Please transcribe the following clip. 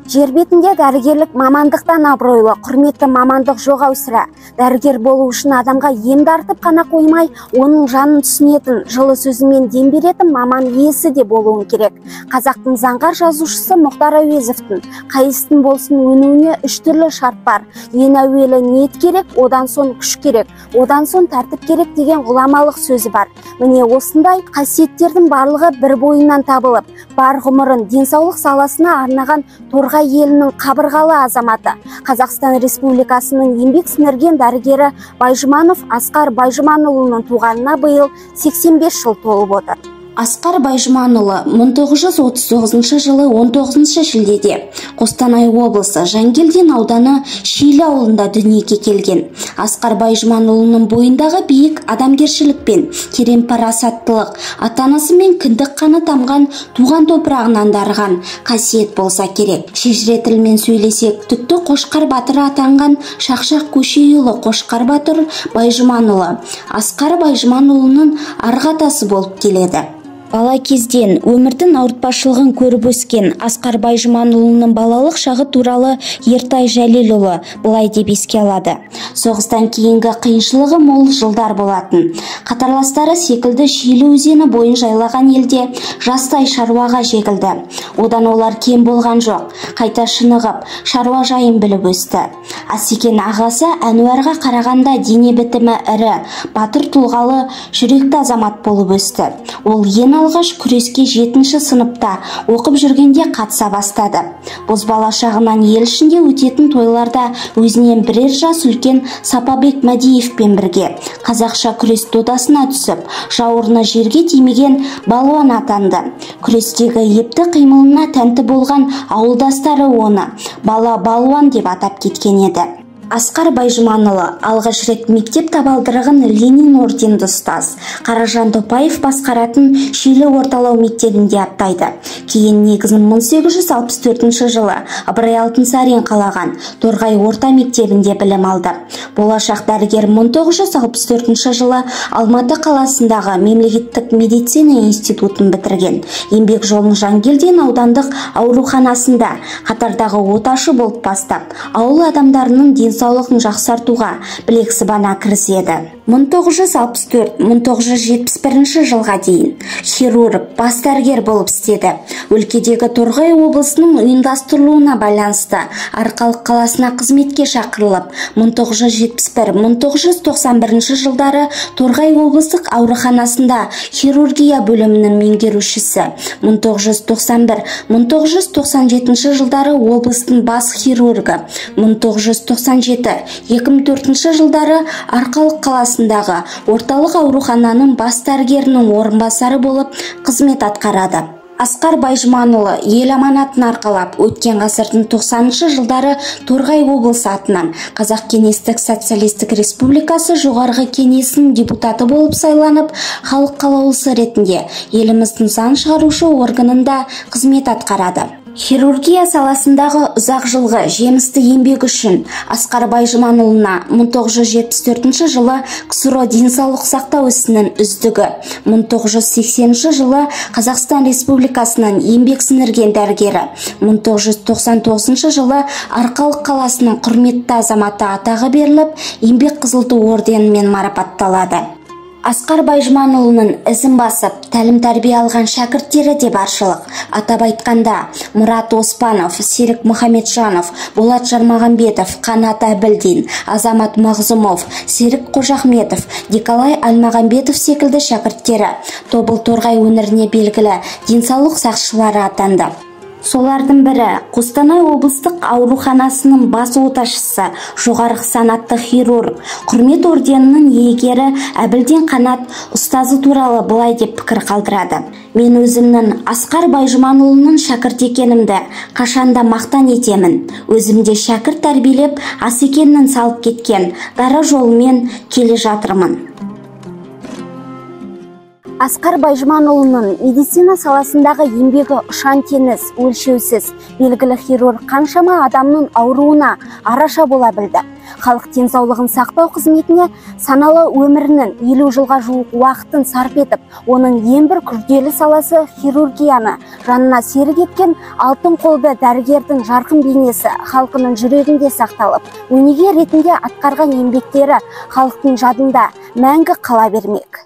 Жер бетінде дәрігерлік мамандықтан абыройлы, құрметті мамандық жоқ ау сірә. Дәрігер болу үшін адамға ем дарытып қана қоймай, оның жанын түсінетін, жылы сөзімен дем беретін маман иесі де болуың керек. Қазақтың заңғар жазушысы Мұхтар Әуезовтің қай істің болсын өнуіне үш түрлі шарт бар. Ең әуелі ниет керек, одан соң күш керек, одан соң тәртіп керек деген ғұламалық сөзі бар. Міне осындай қасиеттердің барлығы бір бойынан табылып, бар ғұмырын денсаулық саласына арнаған Торғай елінің қабырғалы азаматы, Қазақстан Республикасының еңбек сіңірген дәрігері Байжұманов Асқар Байжұманұлының туғанына биыл 85 жыл толып отыр. Асқар Байжұманұлы 1939 жылы 19 шілдеде Қостанай облысы Жангелдин ауданы Шилі ауылында дүниеге келген. Асқар Байжұманұлының бойындағы биік адамгершілік пен терең парасаттылық, ата-анасы мен кіндік қаны тамған туған топырағынан дарыған қасиет болса керек. Шежіре тілімен сөйлесек, түкті Қошқар батыр атанған Шақшақ Көшейұлы Қошқар батыр Байжұманұлы Асқар Байжұманұлының арғы атасы болып келеді. Бала кезден өмірдің ауыртпашылығын көріп өскен Асқар Байжұманұлының балалық шағы туралы Ертай Жәлелұлы былай деп еске алады. Соғыстан кейінгі қиыншылығы мол жылдар болатын. Қатарластары секілді Шилі өзені бойын жайлаған елде жастай шаруаға жегілді. Одан олар кем болған жоқ, қайта шынығып, шаруа жайын біліп өсті. Асекен ағасы Әнуарға қарағанда дене бітімі ірі, батыр тұлғалы, жүректі азамат болып өсті. Ол ең алғаш күреске 7-ші сыныпта оқып жүргенде қатыса бастады. Бозбала шағынан ел ішінде өтетін тойларда өзінен бірер жас үлкен Сапабек Мәдиевпен бірге қазақша күрес додасына түсіп, жауырыны жерге тимеген балуан атанды. Күрестегі епті қимылына тәнті болған ауылдастары оны бала балуан деп атап кеткен еді. Асқар Байжұманұлы алғаш рет мектеп табалдырығын Ленин орденді ұстаз Қаражан Топаев басқаратын Шилі орталау мектебінде аттайды. Кейін негізін 1864 жылы Ыбырай Алтынсарин қалаған Торғай орта мектебінде білім алды. Болашақ дәрігер 1964 жылы Алматы қаласындағы мемлекеттік медицина институтын бітірген. Еңбек жолын Жангелдин аудандық ауруханасында қатардағы оташы болып бастап, ауыл адамдарының денсаулығын жақсартуға білек сыбана кіріседі. 1964-1971 жылға дейін хирург, бас дәрігер болып істеді. Өлкедегі Торғай облысының ұйымдастырылуына байланысты Арқалық қаласына қызметке шақырылып, 1971-1991 жылдары Торғай облыстық ауруханасында хирургия бөлімінің меңгерушісі, 1991-1997 жылдары облыстың бас хирургі, 1997-2004 жылдары Арқалық қаласындағы орталық аурухананың бас дәрігерінің орынбасары болып қызмет атқарады. Асқар Байжұманұлы ел аманатын арқалап, өткен ғасырдың 90-шы жылдары Торғай облысы атынан Қазақ Кеңестік Социалистік Республикасы Жоғарғы Кеңесінің депутаты болып сайланып, халық қалаулысы ретінде еліміздің заң шығарушы органында қызмет атқарады. Хирургия саласындағы ұзақ жылғы жемісті еңбек үшін Асқар Байжұманұлына 1974 жылы КСРО денсаулық сақтау ісінің үздігі, 1980 жылы Қазақстан Республикасының еңбек сіңірген дәрігері, 1999 жылы Арқалық қаласының құрметті азаматы атағы беріліп, еңбек Қызыл Ту орденімен марапатталады. Асқар Байжұманұлының ізін басып, тәлім-тәрбие алған шәкірттері де баршылық. Атап айтқанда, Мұрат Оспанов, Серік Мұхамеджанов, Болат Жармағамбетов, Қанат Әбілдин, Азамат Мағзұмов, Серік Қожахметов, Николай Әлмағамбетов секілді шәкірттері Тобыл Торғай өңіріне белгілі денсаулық сақшылары атанды. Солардың бірі Қостанай облыстық ауруханасының бас оташысы, жоғарғы санатты хирург, құрмет орденінің иегері Әбілдин Қанат ұстазы туралы былай деп пікір қалдырады. Мен өзімнің Асқар Байжұманұлының шәкірт екенімді қашанда мақтан етемін. Өзімде шәкірт тәрбиелеп, Асекеңнің салып кеткен дара жолымен келе жатырмын. Асқар Байжұманұлының медицина саласындағы еңбегі ұшан теңіз, өлшеусіз. Белгілі хирург қаншама адамның ауруына араша бола білді. Халық денсаулығын сақтау қызметіне саналы өмірінің 50 жылға жуық уақытын сарп етіп, оның ең бір күрделі саласы хирургияны жанына серік еткен алтын қолды дәрігердің жарқын бейнесі халқының жүрегінде сақталып, өнеге ретінде атқарған еңбектері халықтың жадында мәңгі қала бермек.